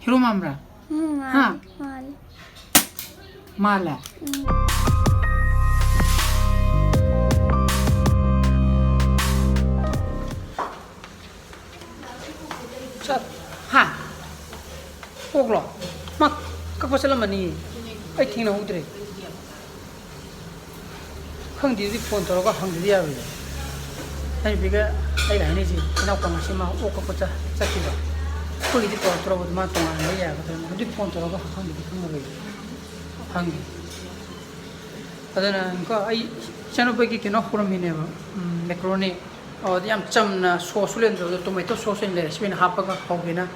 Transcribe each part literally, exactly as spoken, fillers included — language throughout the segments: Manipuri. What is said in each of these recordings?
ꯍꯦꯔꯣ ꯃꯥꯟꯕ꯭ꯔꯥ? ꯎꯝ, ꯍꯥ? ꯃꯥꯜꯂꯦ, ꯃꯥꯜꯂꯦ꯫ ꯃꯥꯜꯂꯦ? ꯎꯝ꯫ ꯆꯠ-, ꯍꯥ? ꯑꯣꯛꯂꯣ? ꯃꯥ ꯀꯛꯄ ꯆꯠꯂꯝꯃꯅꯤ꯫ ꯑꯩ ꯊꯦꯡꯅꯍꯧꯗ꯭ꯔꯦ꯫ ꯈꯪꯗꯦ, ꯑꯗꯨꯗꯤ ꯐꯣꯟ ꯇꯧꯔꯒ ꯍꯪꯗꯗꯤ ꯌꯥꯔꯣꯏꯌꯦ꯫ ꯑꯩ ꯅꯨꯄꯤꯒ ꯑꯩꯒ ꯍꯥꯏꯅꯩꯁꯦ, ꯏꯅꯥꯎꯄꯥ ꯉꯁꯤ ꯃꯥ ꯑꯣꯛ ꯀꯛꯄ ꯆꯠ-, ꯆꯠꯈꯤꯕ꯫ ꯑꯩꯈꯣꯏꯒꯤꯗꯤ ꯀꯧꯔꯛꯇ꯭ꯔꯕ, ꯑꯗꯨ ꯃꯥ ꯇꯣꯉꯥꯟꯅ ꯂꯩ ꯌꯥꯒꯗ꯭ꯔꯥ? ꯑꯗꯨꯗꯤ ꯐꯣꯟ ꯇꯧꯔꯒ ꯍꯪꯗꯗꯤ ꯈꯪꯉꯔꯣꯏꯌꯦ꯫ ꯍꯪꯒꯦ꯫ ꯑꯗꯨꯅ ꯀꯣ, ꯑꯩ ꯏꯆꯥꯅꯨꯄꯥꯒꯤ ꯀꯩꯅꯣ ꯍꯧꯔꯝꯃꯤꯅꯦꯕ, ꯎꯝ, macaroni꯫ ꯑꯣ, ꯑꯗꯨ ꯌꯥꯝ ꯆꯝꯅ, ꯁꯣꯁꯁꯨ ꯂꯩꯔꯝꯗꯕꯗꯣ, tomato sauce ꯑꯣꯏꯅ ꯂꯩꯔꯦ꯫ ꯁꯤ ꯑꯣꯏꯅ ꯍꯥꯞꯄꯒ ꯍꯧꯒꯦꯅ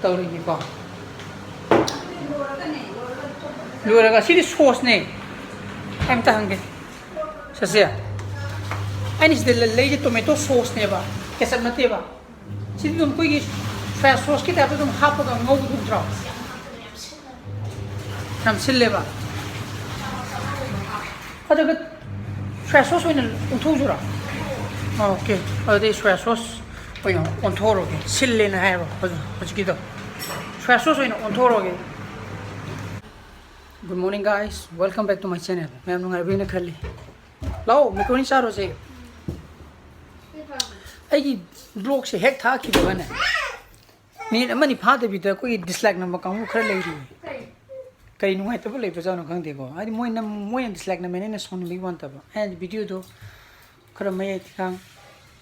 ꯇꯧꯔꯤꯅꯤꯀꯣ꯫ ꯂꯣꯏꯔꯒ ꯁꯤꯗꯤ ꯁꯣꯁꯅꯦ꯫ ꯑꯩ ꯑꯝꯇ ꯍꯪꯒꯦ꯫ ꯁꯦ, ꯁꯦ꯫ ꯑꯩꯅ ꯁꯤꯗ ꯂ-, ꯂꯩꯁꯦ tomato sauceꯅꯦꯕ, ketchup ꯅꯠꯇꯦꯕ꯫ ꯁꯤꯗꯤ ꯑꯗꯨꯝ ꯑꯩꯈꯣꯏꯒꯤ soya sauceꯀꯤ typeꯇ ꯑꯗꯨꯝ ꯍꯥꯞꯄꯒ ꯉꯧꯕꯗꯨ ꯅꯠꯇ꯭ꯔꯣ? ꯌꯥꯝ ꯁꯤꯜꯂꯦꯕ꯫ ꯑꯗꯨꯒ soya sauce ꯑꯣꯏꯅ ꯑꯣꯟꯊꯣꯛꯎꯁꯤꯔꯣ? ꯑꯣꯀꯦ, ꯑꯗꯨꯗꯤ soya sauce ꯑꯣꯏꯅ ꯑꯣꯟꯊꯣꯛꯑꯔꯒꯦ꯫ ꯁꯤꯜꯂꯦꯅ ꯍꯥꯏꯌꯦꯕ ꯍꯧꯖꯤꯛ, ꯍꯧꯖꯤꯛꯀꯤꯗꯣ꯫ Soya sauce ꯑꯣꯏꯅ ꯑꯣꯟꯊꯣꯛꯑꯔꯒꯦ꯫ Good morning, guys. Welcome back to my channel. ꯃꯌꯥꯝ ꯅꯨꯡꯉꯥꯏꯕꯤꯅ ꯈꯜꯂꯤ꯫ ꯂꯥꯛꯑꯣ, macaroni ꯆꯥꯔꯨꯁꯦ꯫ ꯑꯩꯒꯤ vlogꯁꯦ ꯍꯦꯛ ꯊꯥꯈꯤꯕꯒꯅꯦ, minute ꯑꯃꯅꯤ ꯐꯥꯗꯕꯤꯗ ꯑꯩꯈꯣꯏꯒꯤ dislike ꯅꯝꯕ ꯀꯥꯡꯕꯨ ꯈꯔ ꯂꯩꯔꯤ꯫ ꯀꯩ ꯅꯨꯡꯉꯥꯏꯇꯕ ꯂꯩꯕꯖꯥꯠꯅꯣ ꯈꯪꯗꯦꯀꯣ꯫ ꯍꯥꯏꯗꯤ ꯃꯣꯏꯅ, ꯃꯣꯏꯅ dislike ꯅꯝꯃꯦꯅ ꯑꯩꯅ ꯁꯥꯎꯅꯤꯡꯕꯒꯤ ꯋꯥ ꯅꯠꯇꯕ꯫ ꯑꯩꯅ videoꯗꯣ ꯈꯔ ꯃꯌꯥꯏ ꯊꯤꯀꯥꯡ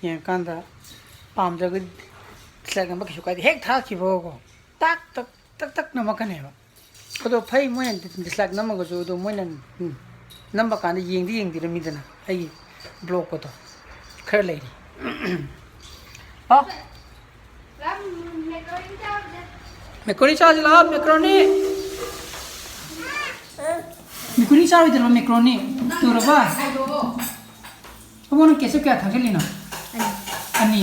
ꯌꯦꯡꯉꯀꯥꯟꯗ ꯄꯥꯝꯗ꯭ꯔꯒꯗꯤ dislike ꯅꯝꯕ ꯀꯩꯁꯨ ꯀꯥꯏꯗꯦ꯫ ꯍꯦꯛ ꯊꯥꯈꯤꯕꯒꯀꯣ, ꯇꯥꯛ ꯇꯛ, ꯇꯛ ꯇꯛ ꯅꯝꯃꯛꯀꯅꯦꯕ꯫ ꯑꯗꯣ ꯐꯩ, ꯃꯣꯏꯅ dislike ꯅꯝꯃꯒꯁꯨ, ꯑꯗꯣ ꯃꯣꯏꯅ, ꯎꯝ, ꯅꯝꯕ ꯀꯥꯟꯗ ꯌꯦꯡꯗꯤ ꯌꯦꯡꯕꯤꯔꯝꯃꯤꯗꯅ ꯑꯩꯒꯤ vlogꯀꯗꯣ ꯈꯔ ꯂꯩꯔꯤ꯫ ꯍꯥꯎ? Macaroni ꯆꯥꯁꯤ ꯂꯥꯛꯑꯣ, macaroni꯫ Macaroni ꯆꯥꯔꯣꯏꯗ꯭ꯔꯣ, macaroni? ꯇꯨꯔꯕ? ꯑꯕꯣ, ꯅꯪ ketchup ꯀꯌꯥ ꯊꯥꯛꯆꯜꯂꯤꯅꯣ? ꯑꯅꯤ꯫ ꯑꯅꯤ?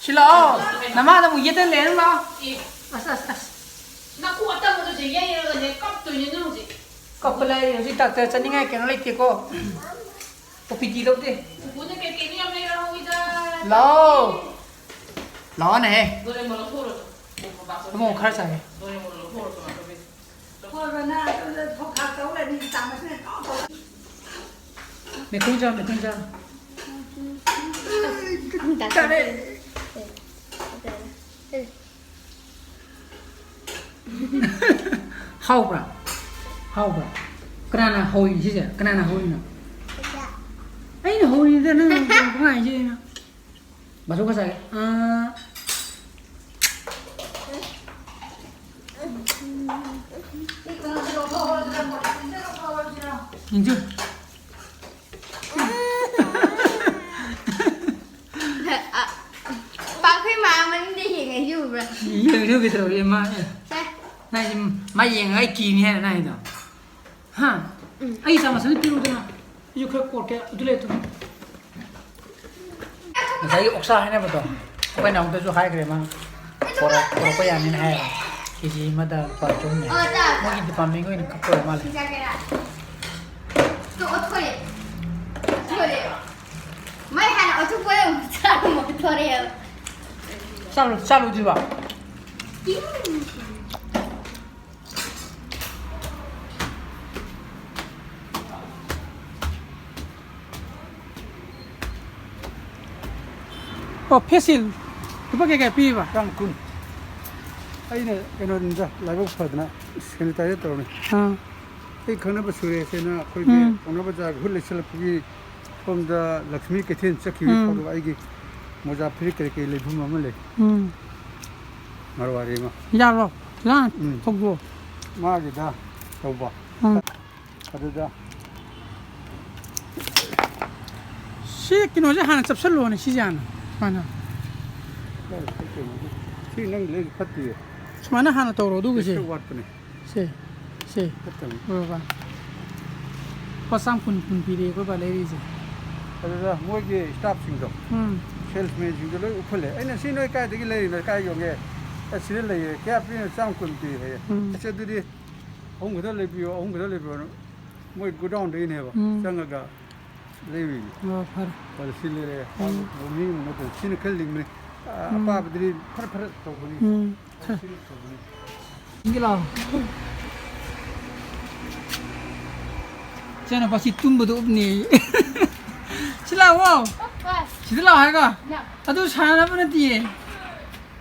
ꯁꯤ ꯂꯥꯛꯑꯣ꯫ ꯅꯃꯥꯗ ꯑꯃꯨꯛ ꯌꯦꯠꯇ ꯂꯩꯔꯅꯨ ꯂꯥꯛꯑꯣ꯫ ꯑꯁ, ꯑꯁ, ꯑꯁ꯫ ꯅꯀꯣꯛ ꯑꯇꯪꯕꯗꯨꯁꯨ ꯌꯩꯔꯒꯅꯦ ꯀꯞꯇꯣꯏꯅꯦ ꯅꯪ ꯍꯧꯖꯤꯛ꯫ ꯀꯞꯄ ꯂꯥꯏꯔꯤ ꯍꯧꯖꯤꯛ, doctor ꯆꯠꯅꯤꯡꯉꯥꯏ ꯀꯩꯅꯣ ꯂꯩꯇꯦꯀꯣ꯫ OPD ꯂꯧꯗꯦ꯫ ꯄꯨꯄꯨꯅ ꯀꯩꯀꯩꯅꯣ ꯌꯥꯝ ꯂꯩꯔꯛꯍꯧꯋꯤꯗ꯫ ꯂꯥꯛꯑꯣ꯫ ꯂꯥꯛꯑꯣꯅꯦꯍꯦ꯫ ꯑꯃꯨꯛ ꯈꯔ ꯆꯥꯒꯦ꯫ ꯀꯣꯟꯅ ꯅꯪ ꯑꯗꯨꯗ ꯊꯧꯈꯥꯛ ꯇꯧ ꯂꯩꯔꯗꯤ ꯇꯥꯡꯕꯁꯤꯅ ꯀꯥꯎ ꯇꯧ꯫ ꯃꯦꯀꯨꯝ ꯆꯥꯎ, ꯃꯦꯀꯨꯝ ꯆꯥꯎ꯫ ꯇꯥꯔꯦ꯫ ꯍꯥꯎꯕ꯭ꯔꯥ? ꯍꯥꯎꯕ꯭ꯔꯥ? ꯀꯅꯥꯅ ꯍꯧꯔꯤꯅꯣ ꯁꯤꯁꯦ? ꯀꯅꯥꯅ ꯍꯧꯔꯤꯅꯣ? ꯑꯩꯅ ꯍꯧꯔꯤꯅꯤꯗ, ꯅꯪ ꯀꯃꯥꯏꯅ ꯍꯥꯏꯖꯔꯤꯅꯣ? ꯕꯥꯁꯨ ꯉꯁꯥꯏ, ꯑꯥ꯫ ꯌꯦꯡꯖꯧ꯫ ꯄꯥꯛꯈꯩ ꯃꯥ ꯃꯅꯤꯡꯗ ꯌꯦꯡꯉꯛꯏꯁꯦ ꯎꯕ꯭ꯔꯥ? ꯌꯦꯡꯉꯤꯗꯨ ꯀꯩꯗꯧꯔꯒꯦ ꯃꯥ? ꯑꯦ, ꯁꯦ꯫ ꯅꯪ ꯃꯥ ꯌꯦꯡꯉꯒ ꯑꯩ ꯀꯤꯅꯤ ꯍꯥꯏꯔ ꯅꯪ ꯍꯥꯏꯗꯣ? ꯍꯥ? ꯎꯝ꯫ ꯑꯩ ꯆꯥꯃꯁ ꯑꯗꯨ ꯄꯤꯔꯛꯎꯗꯅ꯫ ꯑꯩꯁꯨ ꯈꯔ ꯀꯣꯠꯀꯦ꯫ ꯑꯗꯨ ꯂꯩꯇ꯭ꯔꯣ? ꯉꯁꯥꯏꯒꯤ ꯑꯣꯛꯁꯥ ꯍꯥꯏꯅꯕꯗꯣ ꯑꯩꯈꯣꯏ ꯅꯥꯎꯗꯁꯨ ꯍꯥꯏꯈ꯭ꯔꯦ, ꯃꯥ ꯄꯣꯔꯛ-, ꯄꯣꯔꯛꯄ ꯌꯥꯅꯤꯅ ꯍꯥꯏꯌꯦꯕ꯫ ꯀꯦ ꯖꯤ ꯑꯃꯗ ꯂꯨꯄꯥ ꯆꯍꯨꯝꯅꯦ꯫ ꯑꯣ, ꯆꯥ, ꯆꯥ꯫ ꯃꯣꯏꯒꯤ ꯗꯤꯄꯥꯔꯠꯃꯦꯟꯒꯤ ꯑꯣꯏꯅ ꯀꯛꯄ ꯑꯣꯏꯔ ꯃꯥꯜꯂꯦ꯫ ꯆꯥꯒꯦꯔꯥ? ꯇꯣ, ꯑꯣꯠꯊꯣꯛꯑꯦ꯫ ꯑꯣꯠꯊꯣꯛꯑꯦ꯫ ꯃꯩ ꯍꯥꯟꯅ ꯑꯣꯠꯊꯣꯛꯄ ꯑꯣꯏꯅ ꯆꯥꯔꯨ, ꯑꯣꯠꯊꯣꯔꯛꯑꯦꯕ꯫ ꯆꯥꯔꯨ-, ꯆꯥꯔꯨꯗ꯭ꯔꯤꯕ? ꯎꯝ꯫ ꯑꯣ, ꯐꯦꯁꯤꯜ ꯂꯨꯄꯥ ꯀꯌꯥ ꯀꯌꯥ ꯄꯤꯔꯤꯕ? ꯆꯥꯝ ꯀꯨꯟ꯫ ꯑꯩꯅ ꯀꯩꯅꯣꯗ ꯂꯥꯏꯕꯛ ꯐꯗꯅ ꯁꯦꯅꯤꯇꯥꯏꯖꯔ ꯇꯧꯔꯝꯃꯤ꯫ ꯑꯥ꯫ ꯑꯩ ꯈꯪꯅꯕ ꯁꯨꯔꯦꯁꯦꯅ ꯑꯩꯈꯣꯏꯒꯤ ꯎꯝ꯫ ꯄꯥꯎꯅꯕ ꯕꯖꯥꯔꯒꯤ ꯍꯨꯠ ꯂꯩꯁꯜꯂꯛꯄꯒꯤ ꯁꯣꯝꯗ ꯂꯛꯁꯃꯤ ꯀꯩꯊꯦꯜ ꯆꯠꯈꯤꯕꯒꯤ ꯎꯝ꯫ ꯐꯥꯎꯕ ꯑꯩꯒꯤ ꯃꯣꯖꯥ ꯐꯨꯔꯤꯠ ꯀꯔꯤ ꯀꯔꯤ ꯂꯩꯐꯝ ꯑꯃ ꯂꯩ꯫ ꯎꯝ꯫ ꯃꯔꯋꯥꯔꯤ ꯑꯃ꯫ ꯌꯥꯔꯣ? ꯂꯥ, ꯎꯝ꯫ ꯊꯧꯗꯣꯛ꯫ ꯃꯥꯒꯤꯗ ꯇꯧꯕ꯫ ꯎꯝ꯫ ꯑꯗꯨꯗ ꯁꯤ ꯀꯩꯅꯣꯁꯦ ꯍꯥꯟꯅ ꯆꯞꯁꯜꯂꯣꯅꯦ, ꯁꯤꯁꯦ ꯍꯥꯟꯅ꯫ ꯁꯨꯃꯥꯏꯅ꯫ ꯁꯤ ꯅꯪ ꯂꯩ ꯐꯠꯇꯤꯌꯦ꯫ ꯁꯨꯃꯥꯏꯅ ꯍꯥꯟꯅ ꯇꯧꯔꯣ, ꯑꯗꯨꯒ ꯁꯤ꯫ ꯁꯤ ꯋꯥꯠꯄꯅꯦ꯫ ꯁꯦ, ꯁꯦ꯫ ꯐꯠꯇꯕꯅꯤ꯫ ꯎꯔꯕ? ꯂꯨꯄꯥ ꯆꯥꯝ ꯀꯨꯟ, ꯀꯨꯟ ꯄꯤꯔꯦ ꯑꯩꯈꯣꯏ ꯕꯥ ꯂꯩꯔꯤꯁꯦ꯫ ꯑꯗꯨꯗ ꯃꯣꯏꯒꯤ ꯁ꯭ꯇꯥꯐꯁꯤꯡꯗꯣ, ꯎꯝ꯫ ꯁꯦꯜꯁꯃꯦꯟꯁꯤꯡꯗꯣ ꯂꯣꯏ ꯎꯞꯍꯜꯂꯦ꯫ ꯑꯩꯅ, "ꯁꯤ ꯅꯣꯏ ꯀꯥꯏꯗꯒꯤ ꯂꯩꯔꯤꯅꯣ? ꯀꯥꯏ ꯌꯣꯟꯒꯦ?" "ꯑꯦ, ꯁꯤꯗ ꯂꯩꯌꯦ꯫ ꯀꯌꯥ ꯄꯤꯔꯤꯅꯣ?" "ꯆꯥꯝ ꯀꯨꯟ ꯄꯤ" ꯍꯥꯏꯌꯦ꯫ ꯎꯝ꯫ ꯑꯁ, ꯑꯗꯨꯗꯤ ꯑꯍꯨꯝ ꯈꯛꯇ ꯂꯩꯕꯤꯌꯣ, ꯑꯍꯨꯝ ꯈꯛꯇ ꯂꯩꯕꯤꯌꯣꯅ ꯃꯣꯏ ꯒꯣꯗꯥꯎꯟꯗꯒꯤꯅꯦꯕ ꯎꯝ꯫ ꯆꯪꯉꯒ ꯂꯩꯔꯨꯏꯅꯤ꯫ ꯑꯣ, ꯐꯔꯦ꯫ ꯑꯗꯨ ꯁꯤ ꯂꯩꯔꯦ꯫ ꯎꯝ꯫ ꯃꯤ ꯑꯃ ꯅꯠꯇꯦ꯫ ꯁꯤꯅ ꯈꯔ ꯂꯤꯡꯕꯅꯤ꯫ ꯑꯄꯥꯕꯗꯨꯗꯤ ꯐꯔ ꯐꯔ ꯇꯧꯕꯅꯤ꯫ ꯎꯝ꯫ ꯁꯤꯒꯤ ꯂꯥꯎ꯫ ꯏꯆꯥꯅꯨꯄꯥꯁꯤ ꯇꯨꯝꯕꯗꯣ ꯎꯞꯅꯦꯌꯦ꯫ ꯁꯤ ꯂꯥꯛꯑꯣ꯫ ꯁꯤꯗ ꯂꯥꯛꯑꯣ ꯍꯥꯏꯔꯒ꯫ ꯑꯗꯨ ꯁꯥꯟꯅꯅꯕ ꯅꯠꯇꯦꯌꯦ꯫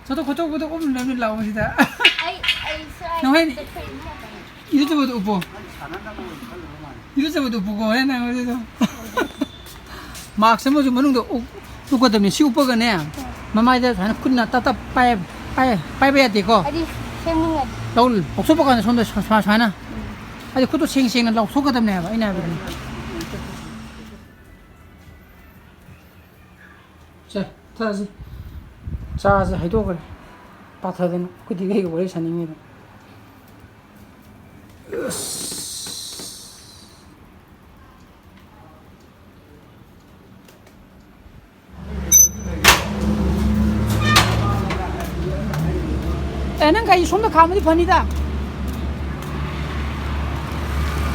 ꯆꯠꯊꯣꯛ ꯈꯣꯠꯇꯣꯛꯄꯗꯣ ꯎꯞꯅꯕꯅꯤ ꯂꯥꯛꯑꯣ ꯁꯤꯗ꯫ ꯑꯩ, ꯑꯩ ꯁ꯭ꯋꯥꯏ ꯅꯪ ꯍꯣꯏ꯫ ꯆꯠꯊꯣꯛꯏ ꯃꯌꯥꯝ ꯇꯧꯏ꯫ ꯏꯔꯨꯖꯕꯗꯣ ꯎꯞꯄꯣ꯫ ꯏꯔꯨꯖꯕꯗꯣ ꯎꯞꯄꯨꯀꯣ ꯍꯣꯔꯦꯟ ꯅꯪ ꯍꯣꯔꯦꯟ꯫ ꯃꯥꯛꯁ ꯑꯃꯁꯨ ꯃꯅꯨꯡꯗ ꯎꯞ-, ꯎꯞꯀꯗꯕꯅꯤ꯫ ꯁꯤ ꯎꯞꯄꯒꯅꯦ, ꯃꯃꯥꯏꯗ ꯁꯨꯃꯥꯏꯅ ꯈꯨꯠꯅ ꯇꯞ ꯇꯞ ꯄꯥꯏ-, ꯄꯥꯏ-, ꯄꯥꯏꯕ ꯌꯥꯗꯦꯀꯣ꯫ ꯍꯥꯏꯗꯤ ꯁꯦꯝꯅꯤꯡꯉꯗꯤ꯫ ꯂꯧ-, ꯂꯧꯊꯣꯛꯄ ꯀꯥꯟꯗ ꯁꯣꯝꯗ ꯁꯨ-, ꯁꯨ-, ꯁꯨꯃꯥꯏꯅ꯫ ꯎꯝ꯫ ꯍꯥꯏꯗꯤ ꯈꯨꯠꯇꯣ ꯁꯦꯡ ꯁꯦꯡꯅ ꯂꯧꯊꯣꯛꯀꯗꯕꯅꯦ ꯍꯥꯏꯕ ꯑꯩꯅ ꯍꯥꯏꯕꯗꯤ꯫ ꯁꯦ, ꯊꯛꯑꯁꯤ꯫ ꯆꯥꯁꯦ ꯍꯩꯗꯣꯛꯈ꯭ꯔꯦ꯫ ꯄꯥꯊꯗꯅ꯫ ꯑꯩꯈꯣꯏꯗꯤ ꯀꯩꯒ ꯋꯥꯔꯤ ꯁꯥꯅꯤꯡꯉꯤꯗꯣ꯫ ꯑꯁ꯫ ꯑꯦ, ꯅꯪ ꯒꯥꯔꯤ ꯁꯣꯝꯗ ꯈꯥꯝꯃꯗꯤ ꯐꯅꯤꯗ꯫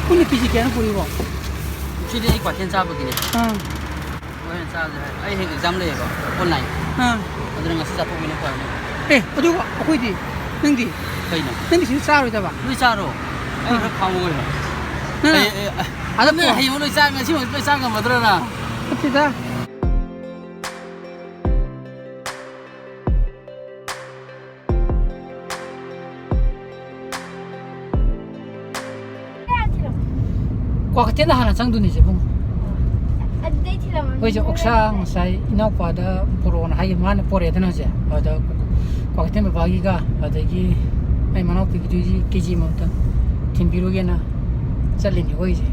ꯄꯨꯟꯅ ꯄꯤꯁꯤ ꯀꯌꯥꯅ ꯄꯨꯔꯤꯕꯣ? ꯁꯤꯗꯤ ꯑꯩ ꯀ꯭ꯋꯥꯊꯦꯟ ꯆꯥꯕꯒꯤꯅꯦ꯫ ꯑꯥ꯫ ꯍꯣꯔꯦꯟ ꯆꯥꯁꯦ ꯍꯥꯏ꯫ ꯑꯩ ꯍꯌꯦꯡ ꯑꯦꯛꯖꯥꯝ ꯂꯩꯌꯦꯕ, ꯑꯣꯟꯂꯥꯏꯟ꯫ ꯑꯥ꯫ ꯑꯗꯨꯅ ꯉꯁꯤ ꯆꯥꯊꯣꯛꯄꯅ ꯐꯔꯅꯤ꯫ ꯑꯦ, ꯑꯗꯨꯒ ꯑꯩꯈꯣꯏꯗꯤ? ꯅꯪꯗꯤ? ꯀꯩꯅꯣ? ꯅꯪꯗꯤ ꯁꯤꯗ ꯆꯥꯔꯣꯏꯗꯕ? ꯂꯣꯏ ꯆꯥꯔꯣ꯫ ꯑꯩ ꯑꯥ꯫ ꯈꯔ ꯈꯥꯝꯃꯨ ꯀꯩꯅꯣ꯫ ꯅꯪꯅ ꯑꯩ, ꯑꯩ, ꯑꯗ ꯅꯪ ꯀꯣ- ꯍꯌꯦꯡ ꯂꯣꯏ ꯆꯥ, ꯉꯁꯤ ꯂꯣꯏ ꯆꯥ ꯉꯝꯃꯗ꯭ꯔꯣ ꯅꯪ? ꯅꯠꯇꯦꯗ꯫ ꯀ꯭ꯋꯥꯀꯩꯊꯦꯜꯗ ꯍꯥꯟꯅ ꯆꯪꯗꯣꯏꯅꯤꯁꯦ ꯏꯕꯨꯡ꯫ ꯑꯗꯨꯗꯩ ꯊꯤꯜꯂꯝꯃꯅꯤ꯫ ꯑꯩꯈꯣꯏꯁꯦ ꯑꯣꯛꯁꯥ ꯉꯁꯥꯏ ꯏꯅꯥꯎꯄꯥꯗ ꯄꯨꯔꯛꯑꯣꯅ ꯍꯥꯏꯈꯤꯕ, ꯃꯥꯅ ꯄꯨꯔꯛꯑꯦꯗꯅ ꯍꯧꯖꯤꯛ꯫ ꯑꯗ ꯀ꯭ꯋꯥꯀꯩꯊꯦꯜ ꯕꯕꯥꯒꯤꯒ ꯑꯗꯒꯤ ꯑꯩ ꯃꯅꯥꯎꯄꯤꯒꯤꯗꯨꯒꯤ ꯀꯦ ꯖꯤ ꯑꯃꯃꯝꯇꯪ ꯊꯤꯟꯕꯤꯔꯨꯒꯦꯅ ꯆꯠꯂꯤꯅꯤ ꯑꯩꯈꯣꯏꯁꯦ꯫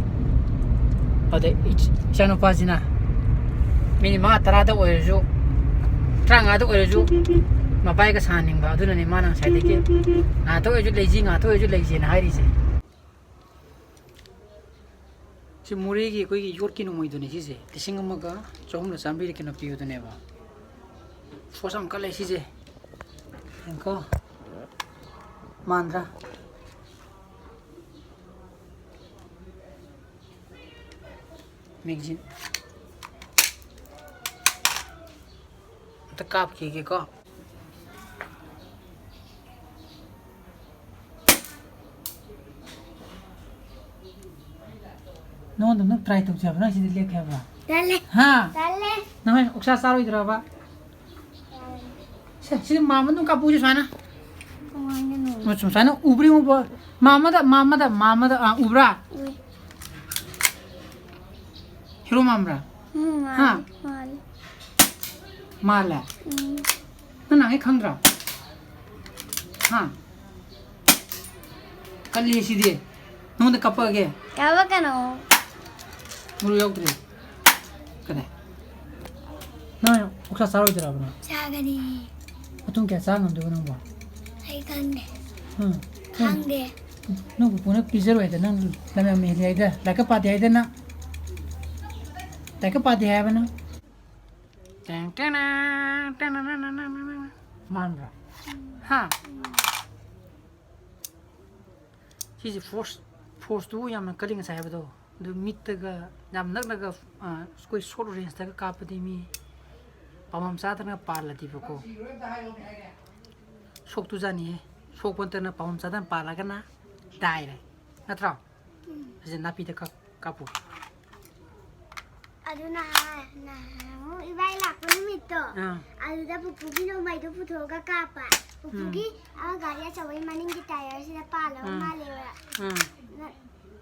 ꯑꯗ ꯏꯆ-, ꯏꯆꯥꯅꯨꯄꯥꯁꯤꯅ ꯃꯤꯅꯤꯠ ꯃꯉꯥ ꯇꯔꯥꯗ ꯑꯣꯏꯔꯁꯨ, ꯇꯔꯥꯃꯉꯥꯗ ꯑꯣꯏꯔꯁꯨ ꯃꯄꯥꯏꯒ ꯁꯥꯍꯟꯅꯤꯡꯕ꯫ ꯑꯗꯨꯅꯅꯦ ꯃꯥꯅ ꯉꯁꯥꯏꯗꯒꯤ "ꯉꯥꯏꯍꯥꯛꯇ ꯑꯣꯏꯔꯁꯨ ꯂꯩꯁꯤ, ꯉꯥꯏꯍꯥꯛꯇ ꯑꯣꯏꯔꯁꯨ ꯂꯩꯁꯤꯅ" ꯍꯥꯏꯔꯤꯁꯦ꯫ ꯁꯤ ꯃꯣꯔꯦꯒꯤ ꯑꯩꯈꯣꯏꯒꯤ ꯌꯣꯠꯀꯤ ꯅꯣꯡꯃꯩꯗꯨꯅꯦ ꯁꯤꯁꯦ꯫ ꯂꯤꯁꯤꯡ ꯑꯃꯒ ꯆꯍꯨꯝꯂ ꯆꯥꯝꯃꯔꯤꯔ ꯀꯩꯅꯣ ꯄꯤꯕꯗꯨꯅꯦꯕ꯫ ꯐꯣꯔꯁ ꯌꯥꯝ ꯀꯜꯂꯦ ꯁꯤꯁꯦ꯫ ꯌꯦꯡꯀꯣ꯫ ꯃꯥꯟꯗ꯭ꯔꯥ? ꯃꯦꯒꯖꯤꯟ꯫ ꯑꯝꯇ ꯀꯥꯞꯈꯤꯒꯦꯀꯣ꯫ ꯅꯉꯣꯟꯗ ꯑꯝꯇ try ꯇꯧꯁꯦ ꯍꯥꯏꯕ, ꯅꯪ ꯁꯤꯗ ꯂꯦꯞꯀꯦ ꯍꯥꯏꯕ꯭ꯔꯣ? ꯇꯜꯂꯦ꯫ ꯍꯥ? ꯇꯜꯂꯦ꯫ ꯅꯪ ꯍꯣꯔꯦꯟ ꯑꯣꯛꯁꯥ ꯆꯥꯔꯣꯏꯗ꯭ꯔꯕ? ꯁꯦ, ꯁꯤꯗꯤ ꯃꯥꯝꯃ ꯑꯗꯨꯝ ꯀꯥꯞꯄꯨꯁꯦ ꯁꯨꯃꯥꯏꯅ꯫ ꯀꯃꯥꯏꯅꯅꯣ? ꯁꯨꯃꯥꯏꯅ ꯎꯕ꯭ꯔꯥ ꯌꯦꯡꯉꯨꯕ꯫ ꯃꯥꯝꯃꯗ, ꯃꯥꯝꯃꯗ, ꯃꯥꯝꯃꯗ, ꯑꯥ, ꯎꯕ꯭ꯔꯥ? ꯎꯏ꯫ ꯍꯦꯔꯣ ꯃꯥꯝꯕ꯭ꯔꯥ? ꯎꯝ, ꯍꯥ? ꯃꯥꯜꯂꯦ, ꯃꯥꯜꯂꯦ꯫ ꯃꯥꯜꯂꯦ? ꯎꯝ꯫ ꯅꯪ ꯅꯍꯥꯟꯒꯩ ꯈꯪꯗ꯭ꯔꯣ? ꯍꯥ? ꯀꯜꯂꯤ ꯁꯤꯗꯤ꯫ ꯅꯉꯣꯟꯗ ꯀꯥꯞꯄꯛꯑꯒꯦ꯫ ꯀꯥꯞꯄꯛꯀꯅꯣ꯫ ꯃꯔꯨ ꯌꯥꯎꯗ꯭ꯔꯦ꯫ ꯀꯗꯥꯏ? ꯅꯪ ꯑꯣꯛꯁꯥ ꯆꯥꯔꯣꯏꯗ꯭ꯔꯕ ꯅꯪ? ꯆꯥꯒꯅꯤ꯫ ꯃꯇꯨꯝ ꯀꯌꯥ ꯆꯥ ꯉꯝꯗꯣꯏꯕ ꯅꯪꯕꯣ? ꯑꯩ ꯈꯪꯗꯦ꯫ ꯍꯥ? ꯈꯪꯗꯦ꯫ ꯅꯪ ꯄꯨꯄꯨꯅ ꯄꯤꯖꯔꯣꯏ ꯍꯥꯏꯗ, ꯅꯪ ꯂꯝ ꯌꯥꯝ ꯍꯦꯜꯂꯤ ꯍꯥꯏꯗ, ꯂꯥꯏꯔꯤꯛꯀ ꯄꯥꯗꯦ ꯍꯥꯏꯗ ꯅꯪ꯫ ꯂꯥꯏꯔꯤꯛꯀ ꯄꯥꯗꯦ ꯍꯥꯏꯕ ꯅꯪ꯫ ꯇꯦꯡ ꯇꯦꯡ ꯇꯦꯡ ꯇꯦꯡ ꯇꯦꯡ꯫ ꯃꯥꯟꯕ꯭ꯔꯥ? ꯍꯥ? ꯁꯤꯁꯦ force, forceꯇꯨ ꯌꯥꯝꯅ ꯀꯜꯂꯤ ꯉꯁꯥꯏ ꯍꯥꯏꯕꯗꯣ꯫ ꯑꯗꯨ ꯃꯤꯠꯇꯒ ꯌꯥꯝ ꯅꯛꯅꯒ, ꯑ, ꯑꯩꯈꯣꯏ short rangeꯇꯒ ꯀꯥꯞꯄꯗꯤ ꯃꯤ ꯄꯥꯝꯕꯝ ꯆꯥꯗꯅ ꯄꯥꯜꯂꯗꯤꯕꯀꯣ꯫ ꯁꯣꯛꯇꯨꯖꯥꯅꯤꯍꯦ꯫ ꯁꯣꯛꯄ ꯅꯠꯇꯅ ꯄꯥꯝꯕꯝ ꯆꯥꯗꯅ ꯄꯥꯜꯂꯒꯅ ꯗꯥꯏꯔꯦ꯫ ꯅꯠꯇ꯭ꯔꯣ? ꯎꯝ꯫ ꯐꯖꯅ ꯅꯥꯄꯤꯗ ꯀꯥꯞ-, ꯀꯥꯞꯄꯨ꯫ ꯑꯗꯨ ꯅꯍꯥꯟ, ꯅꯍꯥꯟꯃꯨꯛ ꯏꯕꯥꯏ ꯂꯥꯛꯄ ꯅꯨꯃꯤꯠꯇꯣ, ꯑꯥ꯫ ꯑꯗꯨꯗ ꯄꯨꯄꯨꯒꯤ ꯅꯣꯡꯃꯩꯗꯣ ꯄꯨꯊꯣꯛꯑꯒ ꯀꯥꯞꯄ꯫ ꯄꯨꯄꯨꯒꯤ ꯎꯝ꯫ ꯑꯃ ꯒꯥꯔꯤ ꯑꯆꯧꯕꯒꯤ ꯃꯅꯤꯡꯒꯤ tyreꯁꯤꯗ ꯄꯥꯜꯂꯕ ꯎꯝ꯫ ꯃꯥꯜꯂꯦꯕ꯫ ꯎꯝ꯫ ꯅ-,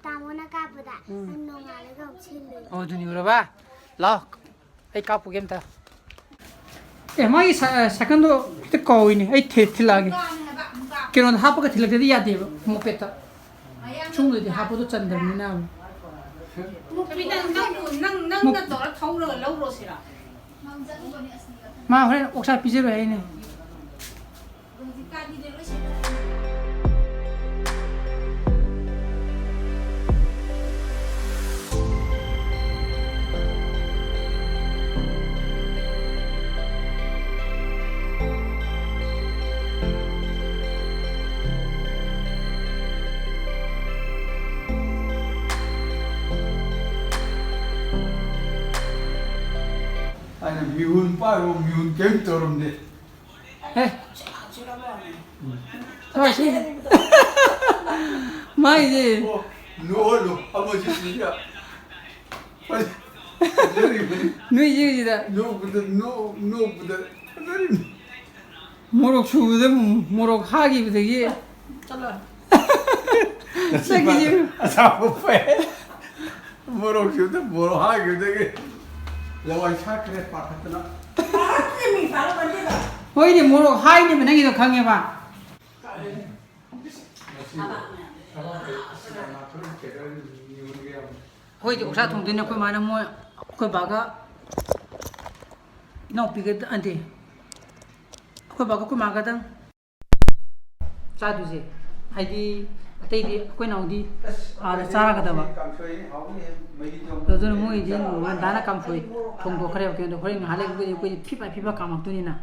ꯇꯥꯃꯣꯅ ꯀꯥꯞꯄꯗ, ꯎꯝ꯫ ꯅꯣꯡꯉꯥꯜꯂꯒ ꯑꯃꯨꯛ ꯁꯤꯜꯂꯨꯏ꯫ ꯑꯣ, ꯑꯗꯨꯅꯤ ꯎꯔꯕ? ꯂꯥꯎ꯫ ꯑꯩ ꯀꯥꯞꯄꯨꯒꯦ ꯑꯝꯇ꯫ ꯑꯦ, ꯃꯥꯒꯤ ꯁꯥ-, cycleꯗꯣ ꯈꯤꯇ ꯀꯥꯎꯏꯅꯦ꯫ ꯑꯩ ꯊꯤ-, ꯊꯤꯜꯂꯛꯑꯒꯦ꯫ ꯀꯩꯅꯣꯗ ꯍꯥꯞꯄꯒ ꯊꯤꯜꯂꯛꯇꯗꯤ ꯌꯥꯗꯦꯕ, mopedꯇ꯫ ꯁꯨꯝꯕꯗꯗꯤ ꯍꯥꯞꯄꯗꯣ ꯆꯟꯗꯕꯅꯤꯅ꯫ ꯅꯪ, ꯅꯪ, ꯅꯪꯅ ꯇꯧꯔ ꯊꯧꯔꯒ ꯂꯧꯔꯣ ꯁꯤꯔꯥ? ꯃꯥ ꯍꯣꯔꯦꯟ ꯑꯣꯛꯁꯥ ꯄꯤꯖꯔꯣꯏ ꯍꯥꯏꯅꯦ꯫ ꯑꯩꯅ ꯃꯤꯍꯨꯟ ꯄꯥꯏꯔꯣ, ꯃꯤꯍꯨꯟ ꯀꯩꯝ ꯇꯧꯔꯝꯗꯦ꯫ ꯑꯦ꯫ ꯁꯤ ꯃꯥꯏꯁꯦ꯫ ꯑꯣ, ꯅꯣꯛꯍꯜꯂꯣ, ꯑꯃꯁꯤ ꯁꯤꯗ꯫ ꯐꯖꯔꯤꯕꯅꯤ꯫ ꯅꯣꯏ ꯌꯦꯡꯁꯤꯗ꯫ ꯅꯣꯛꯄꯗ, ꯅꯣꯛ-, ꯅꯣꯛꯄꯗ ꯐꯖꯔꯤꯕꯅꯤ꯫ ꯃꯣꯔꯣꯛ ꯁꯨꯕꯗ ꯃꯣꯔꯣꯛ ꯍꯥꯈꯤꯕꯗꯒꯤ꯫ ꯆꯠꯂꯣ꯫ ꯆꯠꯈꯤꯁꯤ꯫ ꯑꯆꯥꯄꯣꯠ ꯄꯥꯏ꯫ ꯃꯣꯔꯣꯛ ꯁꯨꯕꯗ ꯃꯣꯔꯣꯛ ꯍꯥꯈꯤꯕꯗꯒꯤ ꯂꯋꯥꯏ ꯁꯥꯠꯈ꯭ꯔꯦ ꯄꯥꯈꯠꯇꯅ꯫ ꯍꯣꯏꯅꯦ, ꯃꯣꯔꯣꯛ ꯍꯥꯏꯅꯦꯕ ꯅꯪꯒꯤꯗꯣ ꯈꯪꯉꯦꯕ꯫ ꯀꯥꯏꯗꯩꯅꯣ? ꯉꯁꯤ ꯊꯕꯛ ꯂꯩ꯫ ꯑꯩꯈꯣꯏꯗꯤ ꯑꯣꯛꯁꯥ ꯊꯣꯡꯗꯣꯏꯅꯦ, ꯑꯩꯈꯣꯏ ꯃꯥꯅ ꯃꯣꯏ, ꯑꯩꯈꯣꯏ ꯕꯥꯒ ꯏꯅꯥꯎꯄꯤꯒ, ꯑꯟꯇꯤ, ꯑꯩꯈꯣꯏ ꯕꯥꯒ ꯑꯩꯈꯣꯏ ꯃꯥꯒꯗꯪ ꯆꯥꯗꯣꯏꯁꯦ꯫ ꯍꯥꯏꯗꯤ ꯑꯇꯩꯗꯤ ꯑꯩꯈꯣꯏ ꯅꯥꯎꯗꯤ ꯑꯥꯗ ꯆꯥꯔꯒꯗꯕ꯫ ꯑꯗꯨꯅ ꯃꯣꯏꯒꯤꯗꯤ ꯉꯟꯇꯥꯅ ꯀꯥꯡꯁꯣꯏ ꯊꯣꯡꯗꯣꯛꯈ꯭ꯔꯦꯕ꯫ ꯀꯩꯅꯣꯗꯣ ꯍꯣꯔꯦꯟ ꯉꯥꯏꯍꯥꯛ ꯂꯩꯔꯒꯗꯤ ꯑꯩꯈꯣꯏꯗꯤ ꯐꯤꯐꯥ ꯐꯤꯐꯥ ꯀꯥꯝꯃꯛꯇꯣꯏꯅꯤꯅ꯫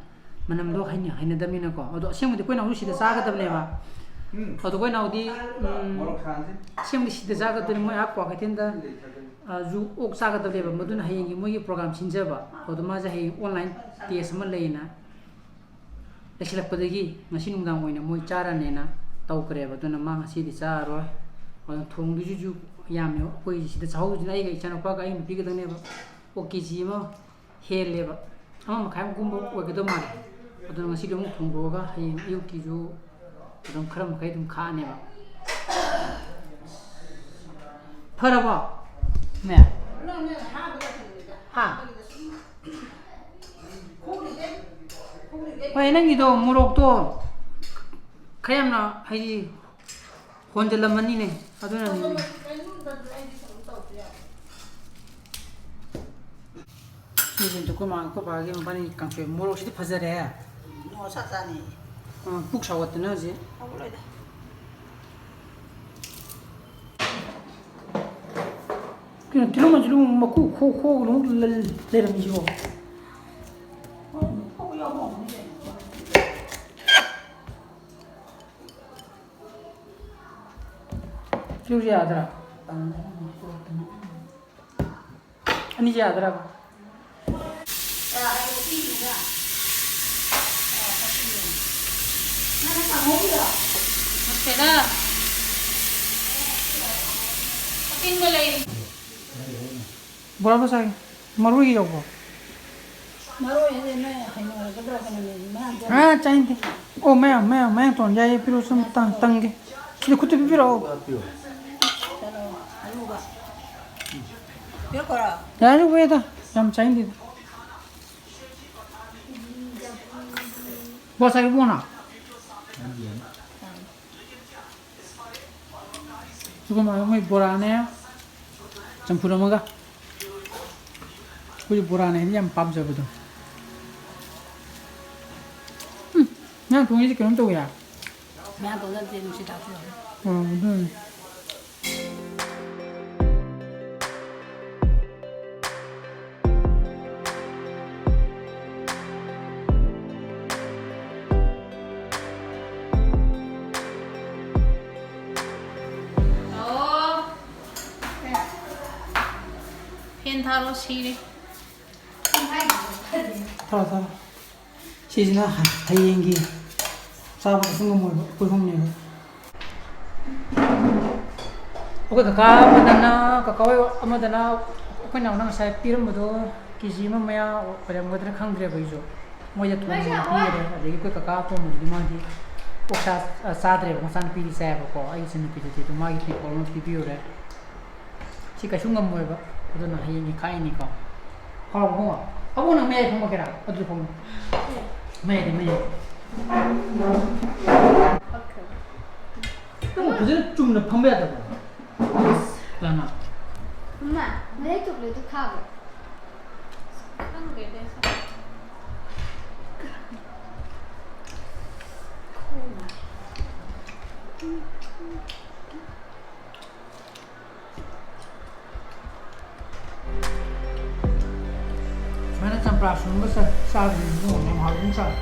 ꯃꯅꯝꯗꯣ ꯍꯩꯅ-, ꯍꯩꯅꯗꯕꯅꯤꯅꯀꯣ꯫ ꯑꯗꯣ ꯑꯁꯦꯡꯕꯗꯤ ꯑꯩꯈꯣꯏ ꯅꯥꯎꯁꯨ ꯁꯤꯗ ꯆꯥꯒꯗꯕꯅꯦꯕ꯫ ꯎꯝ꯫ ꯑꯗꯣ ꯑꯩꯈꯣꯏ ꯅꯥꯎꯗꯤ, ꯎꯝ, ꯃꯣꯔꯣꯛ ꯁꯥꯍꯟꯁꯤ꯫ ꯑꯁꯦꯡꯕꯗꯤ ꯁꯤꯗ ꯆꯥꯒꯗꯕꯅꯤ, ꯃꯣꯏ ꯑꯥ ꯀ꯭ꯋꯥꯀꯩꯊꯦꯜꯗ, ꯑꯥ, ꯖꯨ ꯑꯣꯛ ꯆꯥꯒꯗꯕꯅꯦꯕ꯫ ꯃꯗꯨꯅ ꯍꯌꯦꯡꯒꯤ ꯃꯣꯏꯒꯤ program ꯁꯤꯟꯖꯕ꯫ ꯑꯗꯣ ꯃꯥꯁꯦ ꯍꯌꯦꯡ online test ꯑꯃ ꯂꯩꯌꯦꯅ ꯂꯩꯁꯤꯜꯂꯛꯄꯗꯒꯤ ꯉꯁꯤ ꯅꯨꯡꯗꯥꯡ ꯑꯣꯏꯅ ꯃꯣꯏ ꯆꯥꯔꯅꯦꯅ ꯇꯧꯈ꯭ꯔꯦꯕ꯫ ꯑꯗꯨꯅ ꯃꯥ ꯉꯁꯤꯗꯤ ꯆꯥꯔꯔꯣꯏ꯫ ꯑꯗꯨꯅ ꯊꯣꯡꯗꯣꯏꯁꯤꯁꯨ ꯌꯥꯝꯃꯦꯕ꯫ ꯑꯩꯈꯣꯏ ꯁꯤꯗ ꯆꯥꯍꯧꯗꯣꯏꯁꯤꯅ ꯑꯩꯒ ꯏꯆꯥꯅꯨꯄꯥꯒ ꯑꯩ ꯅꯨꯄꯤꯒꯗꯪꯅꯦꯕ꯫ ꯑꯣꯛ ꯀꯦ ꯖꯤ ꯑꯃ ꯍꯦꯜꯂꯦꯕ, ꯑꯃ ꯃꯈꯥꯏꯃꯨꯛꯀꯨꯝꯕ ꯑꯣꯏꯒꯗꯧ ꯃꯥꯜꯂꯦ꯫ ꯑꯗꯨꯅ ꯉꯁꯤꯗꯤ ꯑꯃꯨꯛ ꯊꯣꯡꯗꯣꯛꯑꯒ ꯍꯌꯦꯡ ꯑꯌꯨꯛꯀꯤꯁꯨ ꯑꯗꯨꯝ ꯈꯔ ꯃꯈꯩ ꯑꯗꯨꯝ ꯈꯥꯛꯑꯅꯦꯕ꯫ ꯐꯔꯕꯣ? ꯃꯦ? ꯍꯥ? ꯍꯣꯏ, ꯅꯪꯒꯤꯗꯣ ꯃꯣꯔꯣꯛꯇꯣ ꯈꯔ ꯌꯥꯝꯅ, ꯍꯥꯏꯗꯤ, ꯍꯣꯟꯖꯜꯂꯝꯃꯅꯤꯅꯦ, ꯑꯗꯨꯅꯅꯤꯅꯦ꯫ ꯁꯤꯁꯤꯗ ꯑꯩꯈꯣꯏ ꯃꯥ, ꯑꯩꯈꯣꯏ ꯕꯥꯒꯤ ꯃꯕꯥꯅꯤ ꯀꯥꯡꯁꯣꯏ꯫ ꯃꯣꯔꯣꯛꯁꯤꯗꯤ ꯐꯖꯔꯦ꯫ ꯃꯣꯔꯣꯛ ꯁꯥ ꯆꯥꯅꯤ꯫ ꯑ, ꯄꯨꯛ ꯁꯥꯎꯒꯠꯇꯅ ꯍꯧꯖꯤꯛ꯫ ꯍꯧꯒꯠꯂꯣꯏꯗ꯫ ꯀꯩꯅꯣ, ꯇꯤꯜꯍꯧ ꯃꯆꯨ ꯃꯀꯨ ꯈꯣ ꯈꯣ ꯂꯩꯔꯝꯃꯤꯁꯤꯕꯣ? ꯃꯀꯨ ꯌꯥꯎꯕ ꯑꯣꯏꯔꯝꯒꯅꯤ ꯀꯩꯅꯣ꯫ ꯁꯤꯁꯨ ꯌꯥꯗ꯭ꯔꯥ? ꯑꯅꯤꯁꯦ ꯌꯥꯗ꯭ꯔꯕ? ꯅꯠꯇꯦꯗ꯫ ꯑꯀꯪꯕ ꯂꯩ꯫ ꯕꯣꯔꯥ ꯃꯆꯥꯒꯤ ꯃꯔꯣꯏꯒꯤ ꯌꯥꯎꯕ꯭ꯔꯣ? ꯃꯔꯣꯏ ꯍꯥꯏꯁꯦ ꯅꯣꯏ ꯍꯩꯅꯔꯒꯗ꯭ꯔꯥ ꯀꯩꯅꯣꯅꯦ, ꯃꯌꯥꯝ ꯆꯪꯉꯦ꯫ ꯑꯥ, ꯆꯥꯅꯤꯡꯗꯦ꯫ ꯑꯣ, ꯃꯌꯥꯝ, ꯃꯌꯥꯝ, ꯃꯌꯥꯝ ꯇꯣꯟ ꯌꯥꯏꯌꯦ, ꯄꯤꯔꯛꯑꯣ, ꯁꯨꯝ ꯇꯪ-, ꯇꯪꯒꯦ꯫ ꯁꯤꯗ ꯈꯨꯠꯇ ꯄꯤꯕꯤꯔꯛꯑꯣ꯫ ꯀꯩꯅꯣ, ꯑꯂꯨꯒ꯫ ꯄꯤꯔꯛꯈꯣꯔꯥ? ꯌꯥꯔꯦ, ꯋꯦꯗ꯫ ꯌꯥꯝ ꯆꯥꯅꯤꯡꯗꯦꯗ꯫ ꯕꯣꯔꯥ ꯆꯥꯒꯦ, ꯕꯣꯅ? ꯁꯤꯒꯨꯝꯕ ꯃꯣꯏ ꯕꯣꯔꯥꯅꯦ, ꯆꯝꯐꯨꯠ ꯑꯃꯒ꯫ ꯑꯩꯈꯣꯏꯗꯤ ꯕꯣꯔꯥꯅꯦ ꯍꯥꯏꯗꯤ ꯌꯥꯝ ꯄꯥꯝꯖꯕꯗꯣ꯫ ꯎꯝ, ꯅꯪ ꯊꯣꯡꯉꯤꯁꯦ ꯀꯩꯅꯣꯝ ꯇꯧꯋꯦ ꯍꯥ? ꯃꯌꯥꯝ ꯇꯧꯅꯗꯦ, ꯅꯨꯡꯁꯤꯗꯥꯛꯁꯨ ꯌꯥꯎꯋꯦ꯫ ꯑꯣ, ꯑꯗꯨꯅꯤ꯫ ꯑꯣ꯫ ꯐꯦꯟ ꯊꯥꯔꯣ, ꯁꯤꯔꯦ꯫ ꯊꯥꯔꯣ, ꯊꯥꯔꯣ꯫ ꯁꯤꯁꯤꯅ ꯍ-, ꯍꯌꯦꯡꯒꯤ ꯆꯥꯕ ꯀꯩꯁꯨ ꯉꯝꯃꯣꯏꯕ, ꯑꯩꯈꯣꯏ ꯑꯍꯨꯝꯅꯦꯕ꯫ ꯑꯩꯈꯣꯏ ꯀꯀꯥ ꯑꯃꯗꯅ, ꯀꯀꯥ ꯍꯣꯏ ꯑꯃꯗꯅ ꯑꯩꯈꯣꯏ ꯅꯥꯎꯅ ꯉꯁꯥꯏ ꯄꯤꯔꯝꯕꯗꯣ ꯀꯦ ꯖꯤ ꯑꯃ ꯃꯌꯥ ꯑꯣꯏꯔꯝꯒꯗ꯭ꯔꯥ ꯈꯪꯗ꯭ꯔꯦꯕ ꯑꯩꯁꯨ꯫ ꯃꯣꯏꯗ ꯊꯣꯡꯕ ꯄꯤꯈꯔꯦ꯫ ꯑꯗꯒꯤ ꯑꯩꯈꯣꯏ ꯀꯀꯥ ꯑꯇꯣꯝꯕꯗꯨꯗꯤ ꯃꯥꯗꯤ ꯑꯣꯛꯁꯥ, ꯑ, ꯆꯥꯗ꯭ꯔꯦꯕ, ꯃꯆꯥꯅꯨꯄꯤꯗꯤ ꯆꯥꯏꯌꯦꯕꯀꯣ꯫ ꯑꯩꯒꯤ ꯏꯆꯟꯅꯨꯄꯤꯗꯨꯗꯤ ꯑꯗꯨ ꯃꯥꯒꯤ ꯇꯤꯄꯣꯜ ꯑꯃ ꯄꯤꯕꯤꯔꯨꯔꯦ꯫ ꯁꯤ ꯀꯩꯁꯨ ꯉꯝꯃꯣꯏꯕ꯫ ꯑꯗꯨꯅ ꯍꯌꯦꯡꯒꯤ ꯈꯥꯛꯏꯅꯤꯀꯣ꯫ ꯍꯥꯎꯕ꯭ꯔꯣ? ꯑꯕꯨꯡꯉꯣ, ꯅꯪ ꯃꯌꯥꯏ ꯐꯝꯃꯛꯀꯦꯔꯥ? ꯑꯗꯨ ꯐꯝꯃꯣ꯫ ꯃꯌꯥꯏꯗ, ꯃꯌꯥꯏ꯫ ꯅꯪ ꯐꯖꯅ ꯆꯨꯝꯅ ꯐꯝꯕ ꯌꯥꯗꯕ꯭ꯔꯣ? ꯂꯥꯅꯥ꯫ ꯃꯃꯥ, ꯃꯌꯥꯏ ꯆꯨꯝꯅꯗꯤ ꯈꯥꯕ꯭ꯔꯣ? ꯈꯪꯗꯦꯗ ꯑꯩꯁꯨ꯫ ꯁꯨꯃꯥꯏꯅ ꯆꯝꯄ꯭ꯔꯥ ꯁꯨꯔꯒ ꯆꯥ-, ꯆꯥꯕꯗꯤ ꯏꯕꯨꯡꯉꯣ ꯌꯥꯝ ꯍꯥꯎꯕ ꯑꯃ ꯆꯥꯔꯦ꯫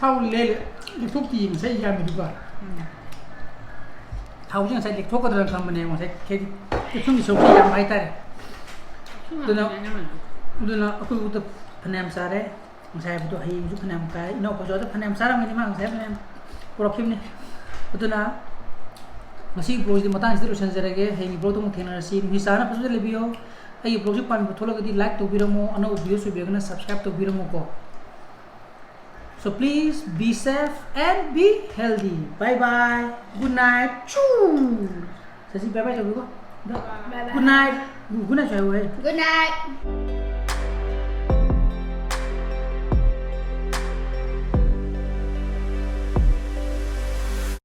ꯊꯥꯎ ꯂꯦ- ꯂꯦꯛꯊꯣꯛꯇꯤ ꯉꯁꯥꯏ ꯌꯥꯝꯃꯤꯗꯨꯒ꯫ ꯊꯥꯎꯁꯦ ꯉꯁꯥꯏ ꯂꯦꯛꯊꯣꯛꯀꯗ꯭ꯔꯥꯅ ꯈꯟꯕꯅꯦ, ꯉꯁꯥꯏ ꯍꯥꯏꯗꯤ ꯀꯦꯞꯁꯨꯜꯒꯤ ꯁꯔꯨꯛꯁꯦ ꯌꯥꯝꯕ ꯍꯥꯏꯇꯥꯔꯦ꯫ ꯑꯗꯨꯅ ꯑꯗꯨꯅ ꯑꯩꯈꯣꯏꯕꯨꯗ ꯐꯅꯌꯥꯝ ꯆꯥꯔꯦ꯫ ꯉꯁꯥꯏ ꯍꯥꯏꯕꯗꯣ ꯍꯌꯦꯡꯁꯨ ꯐꯅꯌꯥꯝ ꯀꯥꯏ, ꯏꯅꯥꯎꯄꯥꯁꯨ ꯑꯗꯨ ꯐꯅꯌꯥꯝ ꯆꯥꯔꯝꯒꯅꯤ, ꯃꯥ ꯉꯁꯥꯏ ꯐꯅꯌꯥꯝ ꯄꯨꯔꯛꯈꯤꯕꯅꯤ꯫ ꯑꯗꯨꯅ ꯉꯁꯤꯒꯤ ꯕ꯭ꯂꯣꯒꯁꯤꯗꯤ ꯃꯇꯥꯡꯁꯤꯗ ꯂꯣꯏꯁꯤꯟꯖꯔꯒꯦ꯫ ꯍꯌꯦꯡꯒꯤ ꯕ꯭ꯂꯣꯒꯇ ꯑꯃꯨꯛ ꯊꯦꯡꯅꯔꯁꯤ꯫ ꯅꯨꯡꯁꯤ ꯆꯥꯅ ꯐꯖꯅ ꯂꯩꯕꯤꯌꯣ꯫ ꯑꯩꯒꯤ ꯕ꯭ꯂꯣꯒꯁꯤ ꯄꯥꯝꯕꯤꯕ ꯊꯣꯛꯂꯒꯗꯤ ꯂꯥꯏꯛ ꯇꯧꯕꯤꯔꯝꯃꯣ, ꯑꯅꯧꯕ ꯚꯤꯗꯤꯑꯣꯁ ꯑꯣꯏꯕꯤꯔꯒꯅ ꯁꯕꯁꯀ꯭ꯔꯥꯏꯕ ꯇꯧꯕꯤꯔꯝꯃꯣꯀꯣ꯫ So please be safe and be healthy. Bye bye. Good night. Choo. ꯁꯁꯤ, bye bye ꯇꯧꯕꯤꯀꯣ꯫ Bye bye. Good night. Good night ꯁꯨ ꯍꯥꯏꯌꯨ ꯍꯦ꯫ Good night.